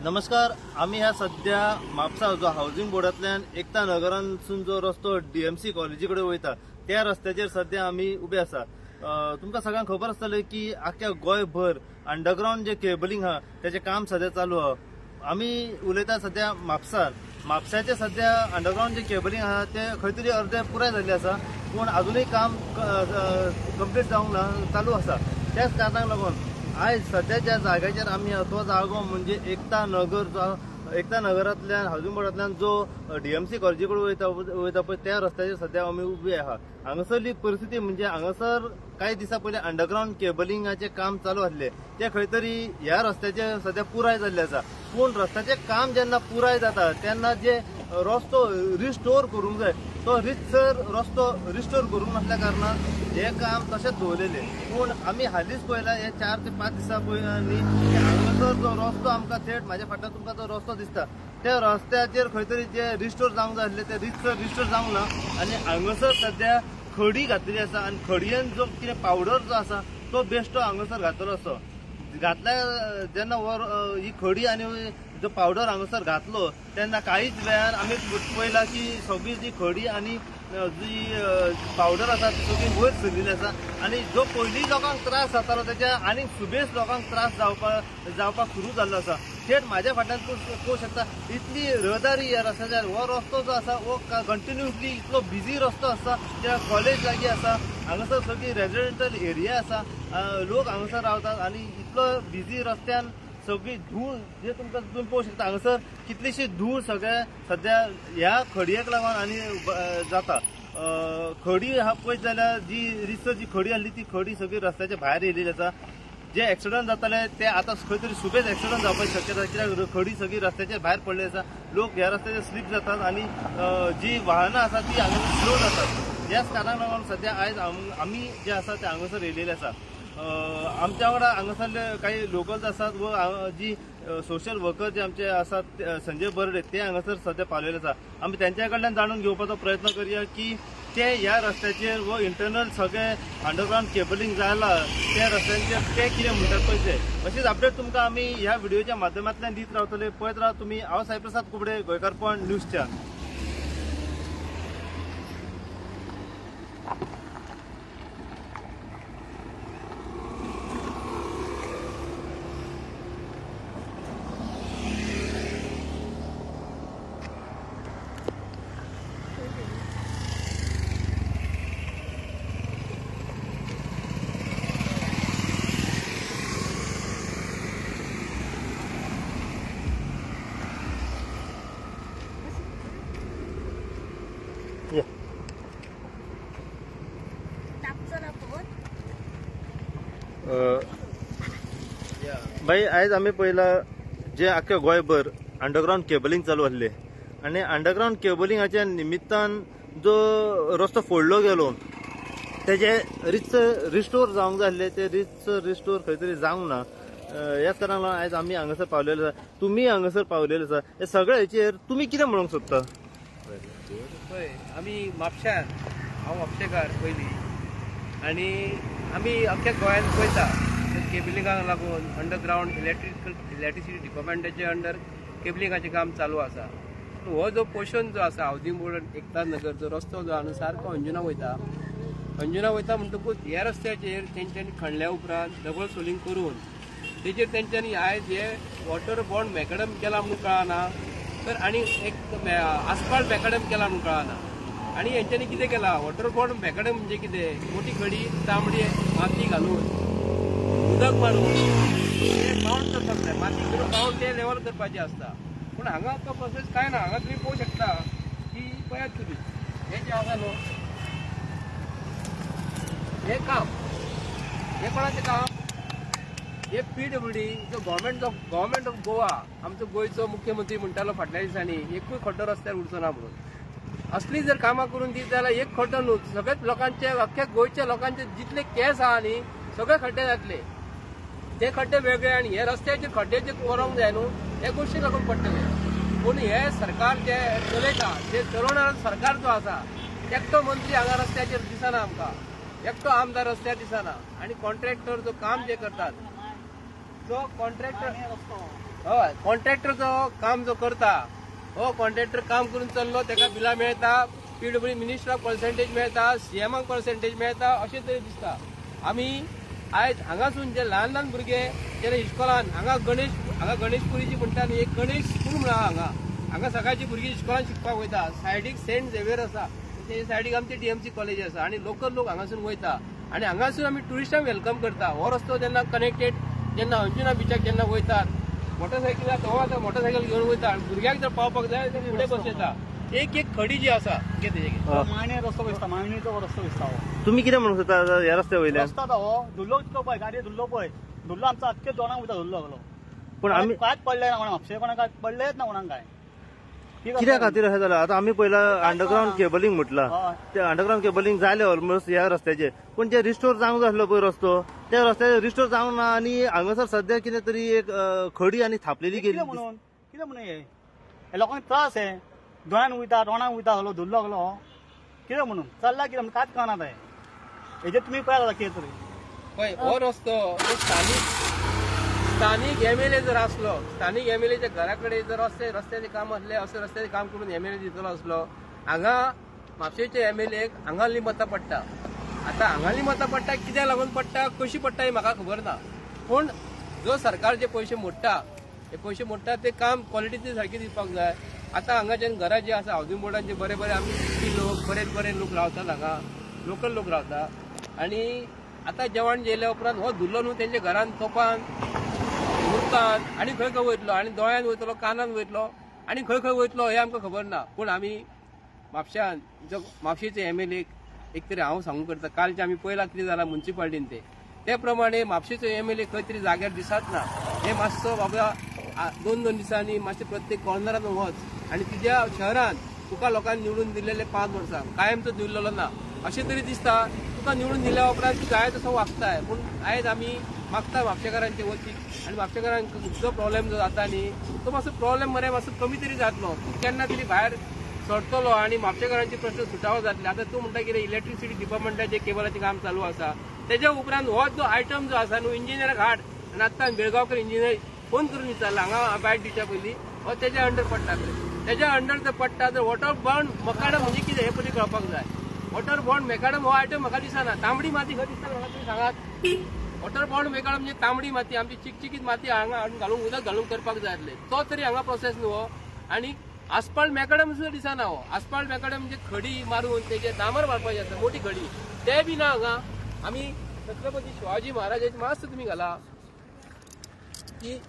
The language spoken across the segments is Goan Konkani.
नमस्कार, आमी ह्या सद्या म्हापसा जो हावजींग बोर्डांतल्यान एकता नगरांतसून जो रस्तो डीएमसी कॉलेजी कडेन वयता त्या रस्त्याचेर सद्या आमी उबे आसा. तुमकां सगळ्यांक खबर आसतलें की आख्या गोंयभर अंडरग्रावंड जे केबलिंग आहा तेचें काम सद्या चालू आहा. आमी उलयता सद्या म्हापसार. म्हापशाचे सद्या अंडरग्रावंड जे केबलिंग आहा तें खंय तरी अर्दे पुराय जाल्लें आसा, पूण आजुनूय काम कंप्लीट जावंक ना, चालू आसा. त्याच कारणाक लागून आयज सद्या ज्या जाग्याचेर आमी तो जागो म्हणजे एकता नगर, जो एकता नगरांतल्यान हावजींग बोर्डांतल्यान जो डीएमसी कॉलेजी कडेन वयता पळय त्या रस्त्याचेर सद्या आमी उबे आहा. हांगासरली परिस्थिती म्हणजे हांगासर कांय दिसां पयलीं अंडरग्रावंड केबलिंगाचें काम चालू आसलें, तें खंय तरी ह्या रस्त्याचेर सद्या पुराय जाल्लें आसा. पूण रस्त्याचें काम जेन्ना पुराय जाता तेन्ना जे रस्तो रिस्टोर करूंक जाय तो रितसर रस्तो रिस्टोर करूंक नासल्या कारणान हें काम तशेंच दवरलेलें. पूण आमी हालींच पळयलां हे 4 ते 5 दिसां पयलीं हांगासर जो रस्तो आमकां थेट म्हाज्या फाटल्यान तुमकां जो रस्तो दिसता त्या रस्त्याचेर खंय तरी जे रिस्टोर जावंक जाय आसलें तें रितसर रिस्टोर जावंक ना आनी हांगासर सद्या खडी घातलेली आसा आनी खडयेन जो कितें पावडर जो आसा तो बेश्टो हांगासर घातलेलो आसा. घातल्या जेन्ना ही खडी आनी जो पावडर हांगासर घातलो तेन्ना कांयच वेळार आमी पळयलां की सगळी जी खडी आनी जी पावडर आसा ती सगळी वयर सरलेली आसा आनी जो पयलीं लोकांक त्रास जातालो तेच्या आनी सुबेज लोकांक त्रास जावपाक सुरू जाल्लो आसा. थेट म्हाज्या फाटल्यान पळोवंक शकता इतली रहदारी ह्या रस्त्याचेर. हो रस्तो जो आसा हो कंटिन्युअसली इतलो बिजी रस्तो आसा, त्या कॉलेज लागीं आसा, हांगासर सगळी रेजिडेंटल एरिया आसा, लोक हांगासर रावतात आनी इतलो बिजी रस्त्यान सगळी धूळ जे तुमकां तुमी पळोवंक शकता हांगासर कितलीशी धूळ सगळे सद्या ह्या खडयेक लागून आनी जाता. खडी हा पळयत जाल्यार जी रितसर जी खडी आसली ती खडी सगळी रस्त्याच्या भायर येयलेली आसा. जे एक्सिडंट जाताले ते आतां खंय तरी सुबेज एक्सिडंट जावपाची शक्यता, कित्याक खडी सगळी रस्त्याचेर भायर पडलेली आसा. लोक ह्या रस्त्याचेर स्लीप जातात आनी जी वाहनां आसा ती हांगासर स्लो जातात. ह्याच कारणाक लागून सद्या आयज आमी जे आसा ते हांगासर येयलेले आसा. आमच्या वांगडा हांगासरले काही लोकल्स आसात व जी सोशल वर्कर जे आमचे आसात संजय बर्डे ते हांगासर सद्या पावलेले आसा. आमी तेंच्या कडल्यान जाणून घेवपाचो प्रयत्न करया की ते ह्या रस्त्याचेर व इंटरनल सगळे अंडरग्रावंड केबलिंग जाला त्या रस्त्यांचेर ते कितें म्हणटात पळय ते. अशीच अपडेट तुमकां आमी ह्या व्हिडिओच्या माध्यमांतल्यान दीत रावतले. पळयत राव तुमी. हांव साईप्रसाद कुबडे, गोंयकारपण न्यूजच्या. बाई, आयज आमी पळयला जे आख्या गोंयभर अंडरग्रावंड केबलिंग चालू आसले आनी अंडरग्रावंड केबलिंगाच्या निमित्तान जो रस्तो फोडलो गेलो तेजे रितसर रिस्टोर जावंक जाय आसले ते रितसर रिस्टोर खंय तरी जावंक ना. ह्याच कारणाक लागून आयज आमी हांगासर पावलेले आसा, तुमी हांगासर पावलेले आसा. हे सगळ्या हेचेर तुमी कितें म्हणूंक सोदता? पळय, आमी म्हापश्यान, हांव म्हापशेकार पयलीं, आनी आमी अख्ख्या गोंयांत पळयता केबलिंगाक लागून अंडरग्रावंड इलेक्ट्रिसिटी डिपार्टमेंटाचे अंडर केबलिंगाचें काम चालू आसा. हो जो पोर्शन जो आसा हावजींग बोर्ड एकता नगर जो रस्तो जो आसा सारको अंजुना वयता, अंजुना वयता म्हणटकूच ह्या रस्त्याचेर तेंच्यांनी खणल्या उपरांत डबल सोलिंग करून तेजेर तेंच्यांनी आयज हे वॉटर बॉन्ड मॅकडम केला म्हणून कळना तर, आनी एक आस्फाल्ट मॅकडम केला म्हणून कळना. आनी हेंच्यांनी कितें केलां, वॉटर बॉन्ड मॅकडम म्हणजे कितें, मोठी खडी तांबडी माती घालून उदक मारून ते बाउंड करपाक जाय, माती करून बाउंड ते लेवल करपाचें आसता. पूण हांगा तो प्रोसेस कांय ना. हांगा तुमी पळोवंक शकता की पळयात तुमी हें जें आसा न्हू हें काम, हें कोणाचें काम, हे पीडब्ल्यूडी जो गव्हर्मेंट ऑफ गोवा, आमचो गोंयचो मुख्यमंत्री म्हणटालो फाटल्या दिसांनी एकूय खड्डो रस्त्यार उरचो ना म्हणून. असली जर कामां करून दीत जाल्यार एक खड्डो न्हू, सगळ्याच लोकांचे अख्ख्या गोंयच्या लोकांचे जितले केस आहा न्ही सगळे खड्डे जातले. ते खड्डे वेगळे आनी हे रस्त्याचे खड्डे जे करूंक जाय न्हू हे गोश्टीक लागून पडटले. पूण हे सरकार जे चलयता, जे चलोवणार सरकार जो आसा, एकटो मंत्री हांगा रस्त्याचेर दिसना आमकां, एकटो आमदार रस्त्यार दिसना, आनी कॉन्ट्रॅक्टर जो काम जे करतात जो कॉन्ट्रॅक्टर, हय, कॉन्ट्रॅक्टर जो काम जो करता, हो कॉन्ट्रॅक्टर काम करून चल्लो, ताका बिलां मेळटा, पीडब्ल्यू मिनिस्टराक पर्सेंटेज मेळटा, सीएमाक पर्सेंटेज मेळटा, अशें तरी दिसता. आमी आयज हांगासून जे ल्हान ल्हान भुरगे जे इस्कॉलान, हांगा गणेश, हांगा गणेशपुरीची म्हणटा न्ही, एक गणेश स्कूल म्हणा, हांगा हांगा सकाळची भुरगीं इस्कॉलान शिकपाक वयता. सायडीक सेंट झेवियर आसा, तेच्या सायडीक आमची डीएमसी कॉलेज आसा आनी लोकल लोक हांगासून वयता आनी हांगासून आमी ट्युरिस्टांक welcome करता. हो रस्तो जेन्ना कनेक्टेड जेन्ना अंजुना बिचाक जेन्ना वयतात मोटरसायकल, तो आतां मोटरसायकल घेवन वयता आनी भुरग्यांक जर पावपाक जाय जाल्यार फुडें बसयता. एक एक खडी जी आसा मायणे रस्तो दिसता, मायणीचो रस्तो दिसता. तुमी कितें म्हणूंक सोदता ह्या रस्त्या वयल्यान? रस्तो आतां हो धुल्लो इतलो पळय, गाडये धुल्लो पळय, धुल्लो आमचो आख्खे दोणांक वयता धुल्लो सगलो. पूण आमी कांयच पडलें ना कोणाक, म्हापशे कोणाक कांय पडलेंच ना कोणाक काय. कित्या खातीर अशें जालां? आतां आमी पयला अंडरग्रावंड केबलिंग म्हटलां, ते अंडरग्रावंड केबलिंग जालें ऑलमोस्ट ह्या रस्त्याचेर, पूण जे रिस्टोर जावंक जाय आसलो पळय रस्तो, त्या रस्त्याचेर रिस्टोर जावंक ना आनी हांगासर सद्या कितें तरी एक खडी आनी थापलेली गेली. म्हणून कितें म्हणून हे लोकांक त्रास, हे दोळ्यान वयता, तोंडान वयता सगलो धुल्लो सगलो, कितें म्हणून चल्ला कितें म्हणून कांयच कळना तें. हेजेर तुमी पळयात आतां कितें तरी. पळय हो रस्तो स्थानीक एमएलए जर आसलो, स्थानीक एमएलएच्या घरा कडेन जर रस्त्याचें काम आसलें, अशें रस्त्याचें काम करून एमएलए दितलो आसलो, हांगा म्हापशेचे एमएलएक हांगाली मतां पडटा. आतां हांगाली मतां पडटा कित्याक लागून पडटा, कशी पडटा हें म्हाका खबर ना, पूण जो सरकार जे पयशे मोडटा, हे पयशे मोडटा ते काम क्वॉलिटीचे सारकें दिवपाक जाय. आतां हांगाच्यान घरां जी आसा हावजींग बोर्डान जे बरे बरे आमचे शिकपी लोक, बरे बरे लोक रावतात हांगा, लोकल लोक रावता आनी आतां जेवण जेयल्या उपरांत हो धुल्लो न्हू तेंच्या घरान तोपान उरतान आनी खंय खंय वयतलो, आनी दोळ्यान वयतलो, कानान वयतलो आनी खंय खंय वयतलो हें आमकां खबर ना. पूण आमी म्हापश्यान जो म्हापशेचे एमएलए एक तरी हांव सांगूंक करता, कालचें आमी पळयलां कितें जालां मुन्सिपाल्टीन, ते प्रमाणे म्हापशेचो एमएलए खंय तरी जाग्यार दिसत ना. हे मातसो बाबा दोन दोन दिसांनी मातशें प्रत्येक कॉर्नरान वच आनी तुज्या शहरान तुका लोकांनी निवडून दिलेले 5 वर्सां कायमचो दिल्लेलो ना अशें तरी दिसता. तुका निवडून दिल्या उपरांत तूं जाय तसो वागताय, पूण आयज आमी मागता म्हापशेकारांचे वतीक आनी म्हापशेकारांक जो प्रॉब्लेम जो जाता न्ही तो मातसो प्रॉब्लेम मरे मातसो कमी तरी जातलो, तूं केन्ना तरी भायर सरतलो आनी म्हापशेकारांचे प्रश्न सुटावो जातले. आतां तूं म्हणटा कितें इलेक्ट्रिसिटी डिपार्टमेंटाचें केबलाचें काम चालू आसा, तेज्या उपरांत हो जो आयटम जो आसा न्हू इंजिनियराक हाड आनी आतां बेळगांवकर इंजिनियर फोन करून विचारला हांगा बायट दिवच्या पयलीं हो तेज्या अंडर पडटा, तेज्या अंडर जर पडटा तर वॉटर बाउंड मकाडम म्हणजे कितें हें पयलीं कळपाक जाय. वॉटर बाउंड मेकाडम हो आयटम म्हाका दिसना, तांबडी माती खंय दिसता म्हाका तुमी सांगात. वॉटर बाउंड मेकाडम म्हणजे तांबडी माती, आमची चिकचिकीत माती हांगा हाडून घालून उदक घालून करपाक जाय आसलें, तो तरी हांगा प्रोसेस न्हू हो. आनी आस्पाल्ट मेकाडम सुद्दां दिसना हो, आस्पाल्ट मेकाडम म्हणजे खडी मारून तेजे डांबर मारपाचें आसता मोठी खडी, ते बी ना हांगा. आमी छत्रपती शिवाजी महाराजाची मातसो तुमी घाला की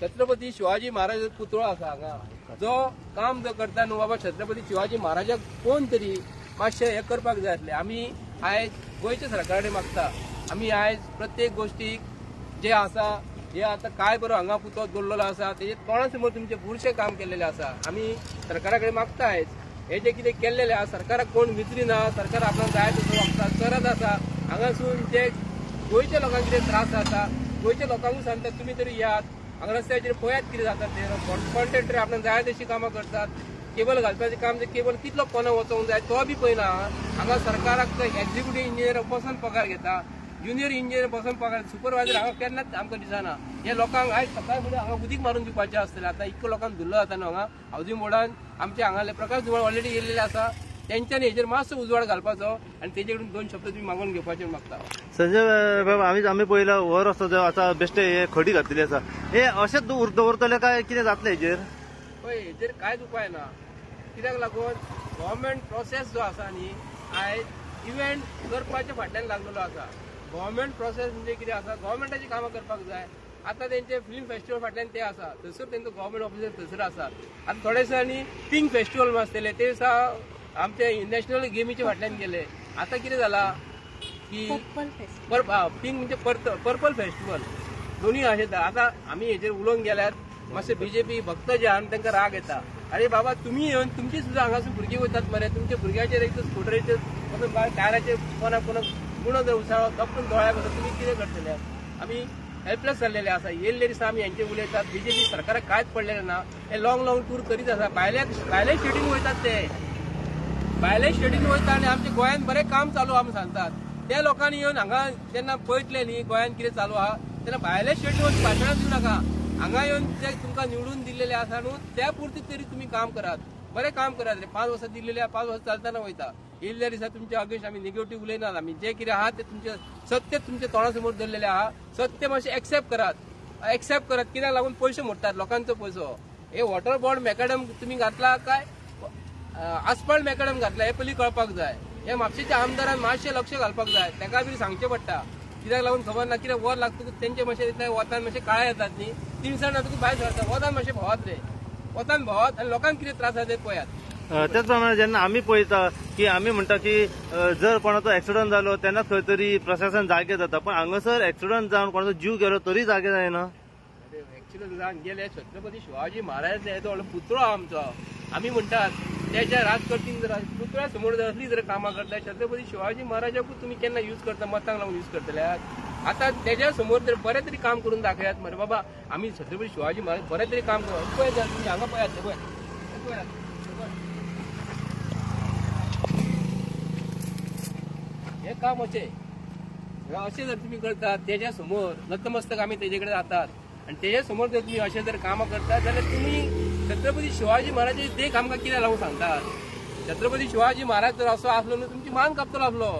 छत्रपती शिवाजी महाराज पुतळो आसा हांगा, जो काम जो करता न्हू बाबा छत्रपती शिवाजी महाराजाक कोण तरी मातशें हें करपाक जाय आसलें. आमी आयज गोंयच्या सरकारा कडेन मागता, आमी आयज प्रत्येक गोश्टीक जे आसा हे आतां काय बरो हांगा पुतळो दवरलेलो आसा तेजे तोंडा समोर तुमचें बुरशें काम केल्लेलें आसा. आमी सरकारा कडेन मागता आयज हे जे कितें केल्लेलें आसा, सरकाराक कोण विचारी ना, सरकार आपणाक जाय तसो वागता करत आसा. हांगासून जे गोंयच्या लोकांक कितें त्रास जाता, गोंयच्या लोकांकूय सांगता तुमी तरी यात हांगा रस्त्याचेर पळयात कितें जाता ते, कॉन्ट्रॅक्टर आपणाक जाय तशी कामां करतात, केबल घालपाचें काम केबल कितलो कोना वचोंक जाय तो बी पळयना. हांगा सरकाराक एक्झिक्युटीव इंजिनियर बसून पगार घेता, ज्युनियर इंजिनियर बसून पगार, सुपरवायझर हांगा केन्नाच आमकां दिसना. हे लोकांक आयज सकाळ फुडें हांगा उदीक मारून दिवपाचें आसतलें. आतां इतको लोकांक धुल्लो जाता न्हू हांगा हावजींग बोर्डान आमच्या हांगाले प्रकाश धुमाळ ऑलरेडी येयल्लेले आसा, तेंच्यांनी हेजेर मातसो उजवाड घालपाचो आनी तेजे कडून 2 शब्द तुमी मागून घेवपाचे मागता. संजय बाब, आमी पळयला हो रस्तो जो आतां बेश्टे हे खडी घातलेली आसा, हे अशेंच दवरतले काय कितें जातलें हेजेर? पळय हेजेर कांयच उपाय ना, कित्याक लागून गव्हर्मेंट प्रोसेस जो आसा न्ही आयज इव्हेंट करपाच्या फाटल्यान लागलेलो आसा. गव्हर्मेंट प्रोसेस म्हणजे कितें आसा, गव्हर्मेंटाची कामां करपाक जाय. आतां तेंचे फिल्म फेस्टिवल फाटल्यान ते आसा, थंयसर तेंचो गव्हर्मेंट ऑफिसर थंयसर आसा. आतां थोडे दिसांनी पिंक फेस्टिवल आसतलें, ते दिसा आमचे नॅशनल गेमीच्या फाटल्यान गेले. आतां कितें जालां की पिंक म्हणजे पर्पल फेस्टिवल दोनूय अशें. आतां आमी हेजेर उलोवंक गेल्यार मातशे बीजेपी भक्त जे आहा तांकां राग येता, अरे बाबा तुमी येवन तुमची सुद्दां हांगासून भुरगीं वयतात मरे, तुमच्या भुरग्याचेर एक स्कुटरीचेर वचून टायराचेर कोणाक कोणाक गुणो जर उसळो दपटून दोळ्याक वता तुमी कितें करतले? आमी हेल्पलेस जाल्लेले आसा. येयल्ले दिसा आमी हेंचे उलयतात, बीजेपी सरकाराक कांयच पडलेलें ना, हे लॉंग लॉंग टूर करीत आसा, भायले स्टेटीन वयतात, ते भायले स्टेटीन वयता आनी आमच्या गोंयांत बरें काम चालू आहा म्हूण सांगतात. त्या लोकांनी येवन हांगा जेन्ना पळयतले न्ही गोंयांत कितें चालू आहा तेन्ना भायले स्टेट भाशणां दिवं नाका. हांगा येवन जे तुमकां निवडून दिल्लेले आसा न्हू त्या पुरती तरी तुमी काम करात, बरें काम करात रे. 5 वर्सां दिल्लेले 5 वर्सां चलतना वयता. येयल्ल्या दिसा तुमच्या अगेन्स्ट आमी निगेटीव उलयनात. आमी जे कितें आहा ते तुमचे सत्य तुमच्या तोंडा समोर दवरलेले आहा. सत्य मातशें एक्सेप्ट करात, एक्सेप्ट करात. कित्याक लागून पयशे मोडटात लोकांचो पयसो. हे वॉटर बॉर्ड मॅकडम तुमी घातला काय आस्फाल्ट मॅकडम घातला हे पयलीं कळपाक जाय. हे म्हापशेच्या आमदारान मातशें लक्ष घालपाक जाय. ताका बी सांगचें पडटा. कित्याक लागून खबर ना कित्याक वर लागतकूच तेंचे मातशें वतान मातशें काळे येतात न्ही, तिनसाण जातकूच भायर सरता. वतान मातशें भोंवत रे, वतान भोंवत आनी लोकांक कितें त्रास जाता ते पळयात. त्याच प्रमाणे जेन्ना आमी पळयता की आमी म्हणटा की जर कोणाचो एक्सिडंट जालो तेन्ना खंय तरी प्रशासन जागे जाता, पण हांगासर एक्सिडंट जावन कोणाचो जीव गेलो तरी जागे जायना. एक्सिडंट जावन गेले छत्रपती शिवाजी महाराज येदो व्हडलो पुतळो आमचो, आमी म्हणटात त्याच्या राजकर्तीन जर पुतळ्या समोर जर असली जर कामां करता, छत्रपती शिवाजी महाराजाकूच तुमी केन्ना यूज करता, मतांक लागून यूज करतले. आतां तेज्या समोर जर बरें तरी काम करून दाखयात मरे बाबा आमी छत्रपती शिवाजी महाराज बरें तरी काम करू. पळय जर तुमी हांगा पळयात, पळय पळयात हे काम अशें अशें जर तुमी करतात तेज्या समोर नतमस्तक आमी तेजे कडेन जातात आनी तेज्या समोर जर तुमी अशें जर कामां करतात जाल्यार तुमी छत्रपती शिवाजी महाराजाची देख आमकां कित्याक लागून सांगतात. छत्रपती शिवाजी महाराज जर असो आसलो न्हू तुमची मान कापतलो आसलो,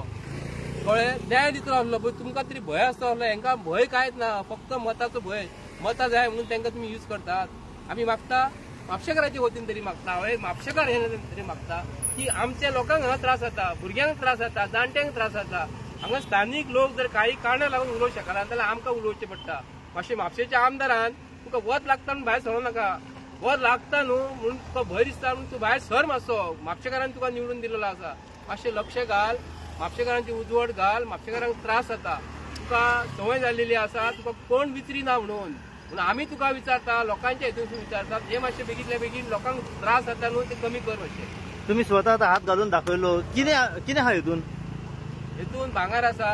कळ्ळें, न्याय दितलो आसलो, पण तुमकां तरी भंय आसतो आसलो. हेंकां भंय कांयच ना, फक्त मताचो भंय, मतां जाय म्हणून तांकां तुमी यूज करतात. आमी मागता म्हापशेकाराचे वतीन तरी मागता, हांव एक म्हापशेकार हे तरी मागता की आमच्या लोकांक हांगा त्रास जाता, भुरग्यांक त्रास जाता, जाणट्यांक त्रास जाता. हांगा स्थानीक लोक जर काही कारणां लागून उलोवंक शकना जाल्यार आमकां उलोवचें पडटा. मातशें म्हापशेच्या आमदारान तुका वत लागता म्हणून भायर सरूं नाका, वत लागता न्हू म्हणून तुका भंय दिसता म्हणून तूं भायर सर मातसो. म्हापशेकारान तुका निवडून दिलेलो आसा, मातशें लक्ष घाल, म्हापशेकारांची उजवड घाल. म्हापशेकारांक त्रास जाता, तुका संवय जाल्लेली आसा, तुका कोण विचारिना म्हणून म्हणून आमी तुका विचारता, लोकांच्या हितून विचारतात. हे मातशें बेगीतल्या बेगीन लोकांक त्रास जाता न्हू ते कमी कर मातशें. तुमी स्वता आतां हात घालून दाखयलो, कितें कितें आहा हितून? हितून भांगर आसा,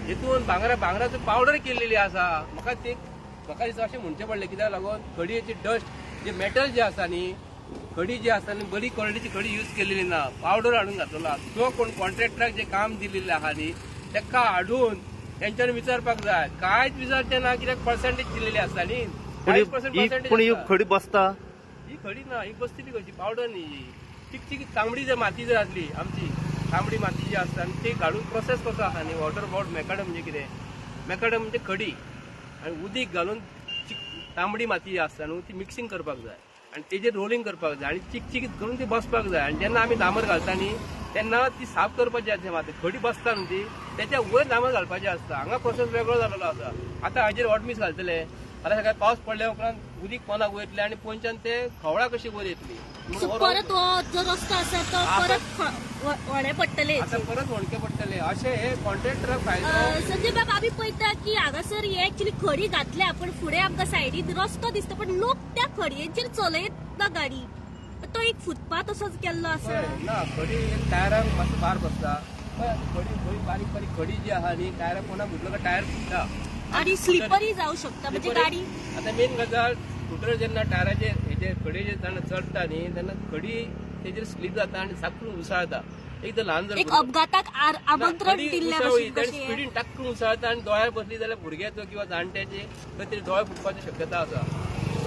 हितून भांगराचो पावडर केल्लेली आसा. म्हाका ते म्हाका दिसता अशें म्हणचें पडलें कित्याक लागून खडयेची डस्ट जे मेटल जे आसा न्ही, खडी जी आसा न्ही बरी क्वॉलिटीची खडी यूज केलेली ना, पावडर हाडून घातलेलो आसा. जो कोण कॉन्ट्रॅक्टराक जे काम दिलेलें आहा न्ही ताका हाडून तेंच्यांनी विचारपाक जाय. कांयच विचारचें ना कित्याक पर्संटेज दिलेली आसता न्ही. 40% पूण ही खडी बसता, ही खडी ना, ही बसतली कशी, पावडर न्ही. चिकचिक तांबडी जर माती जर आसली आमची तांबडी माती जी आसता आनी ती घालून प्रोसेस कसो आसा न्ही. वॉटर बॉर्ड मॅकडम म्हणजे कितें, मॅकडम म्हणजे खडी आनी उदीक घालून तांबडी माती जी आसता न्हू ती मिक्सिंग करपाक जाय आनी तेजेर रोलिंग करपाक जाय आनी चिकचिकीत करून ती बसपाक जाय. आनी जेन्ना आमी डांबर घालता न्ही तेन्ना ती साफ करपाची आसता, माती खडी बसता न्हू ती तेच्या वयर डांबर घालपाची आसता. हांगा प्रोसेस वेगळो जाल्लो आसा. आतां हाजेर हॉटमिक्स घालतले, आतां सकाळी पावस पडल्या उपरांत उदीक पोंदाक वयतले आनी पोंच्यान ते खवळा कशी वयर येतली. परत हो जो रस्तो आसा तो परत व्हडे पडटले, आतां परत व्हणके पडटले. अशें हे कॉन्ट्रॅक्टराक फायदो. संजय बाब, आमी पळयता की हांगासर हे एक्चुअली खडी घातल्या पण फुडें आमकां सायडीन रस्तो दिसता, पण लोक त्या खडयेचेर चलयत ना गाडी, तो एक फुटपाथ असोच केल्लो आसा. ना, खडी टायरांक मातसो भार बसता, खडी बारीक बारीक खडी जी आहा न्ही टायराक कोणाक घुसलो काय टायर फुट्टा आणि स्लिपरी जाऊ शकता म्हणजे गाडी. आता मेन गजाल स्कुटर जेन्ना टायराचेर हेजे खडयेचेर जेन्ना चडटा न्ही तेन्ना खडी तेजेर स्लीप जाता आनी साकून उसळता. एक तर ल्हान जर एक अपघाताक आमंत्रण दिल्ल्या भशेन स्पिडीन टाकून उसळता आनी दोळ्यार बसली जाल्यार भुरग्याचो किंवा जाणट्याचे खंय तरी दोळे फुटपाची शक्यता आसा.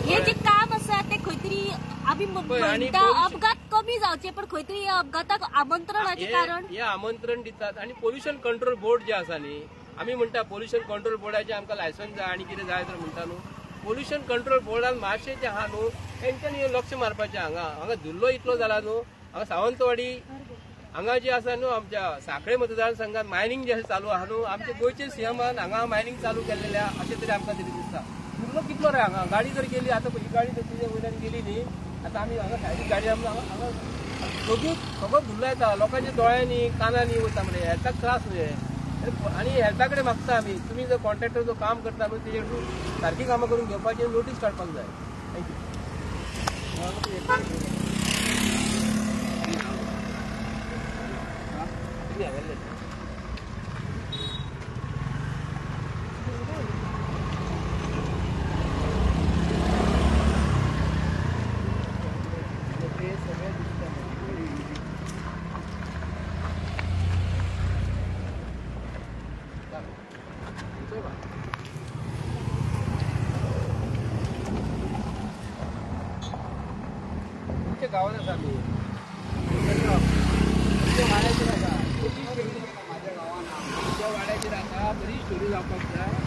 हे जे काम आसा ते खंय तरी आमी म्हणटा अपघात कमी जावचे, पण खंय तरी अपघाताक आमंत्रणाचे कारण हे आमंत्रण दितात. आनी पोल्युशन कंट्रोल बोर्ड जे आसा न्ही, आमी म्हणटा पोल्युशन कंट्रोल बोर्डाचे आमकां लायसन्स जाय आनी कितें जाय तर म्हणटा न्हू. पोल्युशन कंट्रोल बोर्डान मातशें जें आहा न्हू तेंच्यांनी लक्ष मारपाचें. हांगा हांगा धुल्लो इतलो जाला न्हू, हांगा सावंतवाडी हांगा जे आसा न्हू आमच्या साखळे मतदारसंघात मायनिंग जे चालू आहा न्हू, आमच्या गोंयचे सीएमान हांगा मायनिंग चालू केल्लेलें आहा अशें तरी आमकां तरी दिसता. धुल्लो कितलो रे हांगा, गाडी जर गेली आतां ही गाडी जर तुजे वयल्यान गेली न्ही, आतां आमी हांगा सायडीक गाडी आमकां हांगा सोगीत सगळो धुल्लो येता, लोकांच्या दोळ्यांनी कानांनी वयता, म्हणजे हेल्थाक त्रास न्हू. आनी हेल्था कडेन मागता आमी, तुमी जर कॉन्ट्रॅक्टर जो काम करता न्हू तेजेर सारकी कामां करून घेवपाची नोटीस काडपाक जाय. Thank you. आमच्या गांवांत आसा आमी. आमच्या वाड्याचेर आसा बरी स्टोरी. माझ्या गांवांत आमच्या वाड्याचेर आसा बरी स्टोरी जावपाक जाय.